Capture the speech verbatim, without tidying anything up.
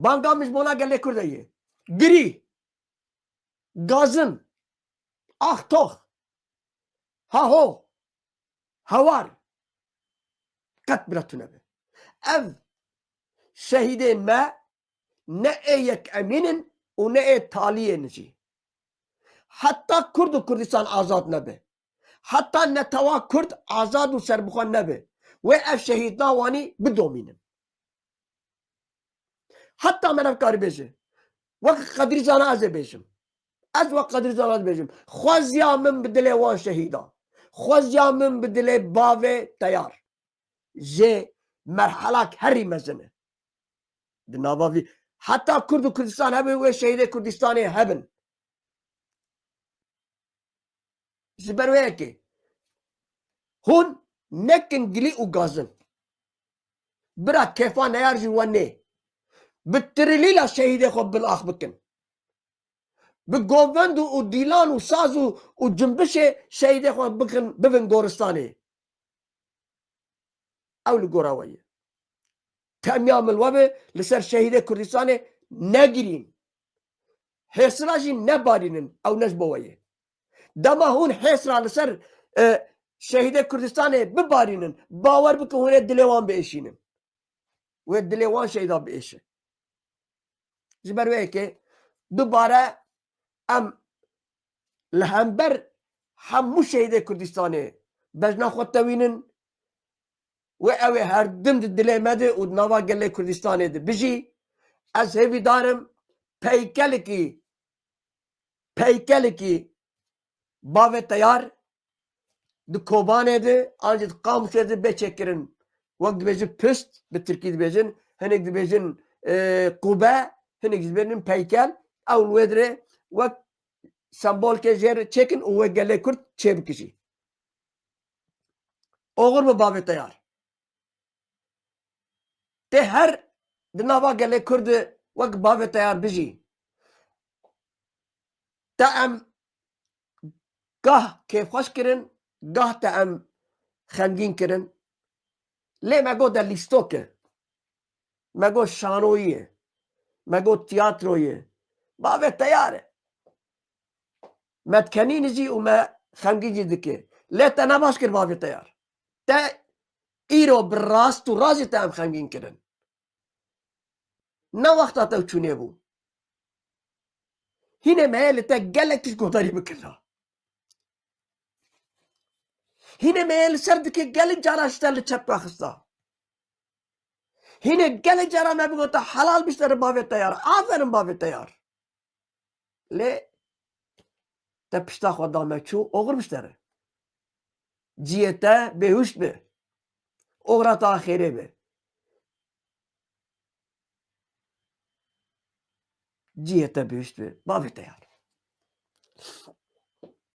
Banga min ji bona gelê Kurd de ye. Girî. Gazin. Axtox. Haho. Hawar. Qet bira tune be. Ev şehîdên me ne ê yekemîn in û ne ê taliyên jî. Heta Kurd û Kurdistan azad nebe. Heta netewa Kurd azad û serbixwe nebe. Wê ev şehîdna wanî bidomînin. Heta me nekarî bêje. Wek Qedrî Zana ez ê bêjim. Ez wek Qedrî Zana ez bêjim. Xweziya min bi dilê wan şehîda. Xweziya min bi dilê bavê Teyar. Jê merhelak herî mezin e. Di nava vî heta Kurd û Kurdistan hebe wê şehîdê Kurdistanê hebin. Ji ber wê yekê hûn nekin gilî û gazin. Bira kêfa neyar jî we nê. Bi trilîla şehîdê xwe bin ax bikin. Bi govend û, û dîlan û saz û, û cimbişê şehîdê xwe bikin, bibin goristanê. Ew li gora we ye. Temiya min we be, li ser şehîdê Kurdistanê negirîn. Hêsira jî nebarînin, ew ne ji bo we ye. Dema hûn hêsra li ser, e, şehîdê Kurdistanê bibarînin, bawer bikin hûn ê dilê wan biêşînin. Wê dilê wan şehîda biêşe. Ji ber wê yekê dubare em li hember hemû şehîdê Kurdistanê bejna xwe tewînin. Wê ew ê her dim di dilê me de û di nava gelê Kurdistanê de bijî. Ez hêvîdar im peykelekî, peykelekî bavê Teyar di Kobanê de an jî di Qamişê de bê çêkirin. Wek dibêjin pişt, bi tirkî dibêjin, hinek dibêjin, e, qube, hinek jî dibêjin peykel. Ew li wê dirê wek sembolkê jê re çêkin û wê gelê Kurd çêbikijî. Oxir bi bavê Teyar. Tê her di nava gelê Kurd de wek bavê Teyar bijî. Te em gah kêfxweş kirin, gah te em xemgîn kirin. Lê me got de lîstok e. Me got şanoyî ye. Me got tiyatro ye. Bavê Teyar e. Me dikenîne jî û me xemgîn jî dike. Lê te ne baş kir bavê Teyar. Te îro bi rast û rast jî te em xemgîn kirin. Ne wexta te çûnê bû. Hînê me yê li te gelek tişt guhdarî bikirda. Hînê me yê li ser dikê gelek cara ji te li çep xista. Hînê gelek cara me bigota helal bişte re bavê Teyar. Aferin bavê Teyar. Lê te pişta xwe da me çû, oxir bişte re. Ciyê te bêhuşt be. Oxira te xêrê be. Ciyê te bêhuşt be. Bavê Teyar.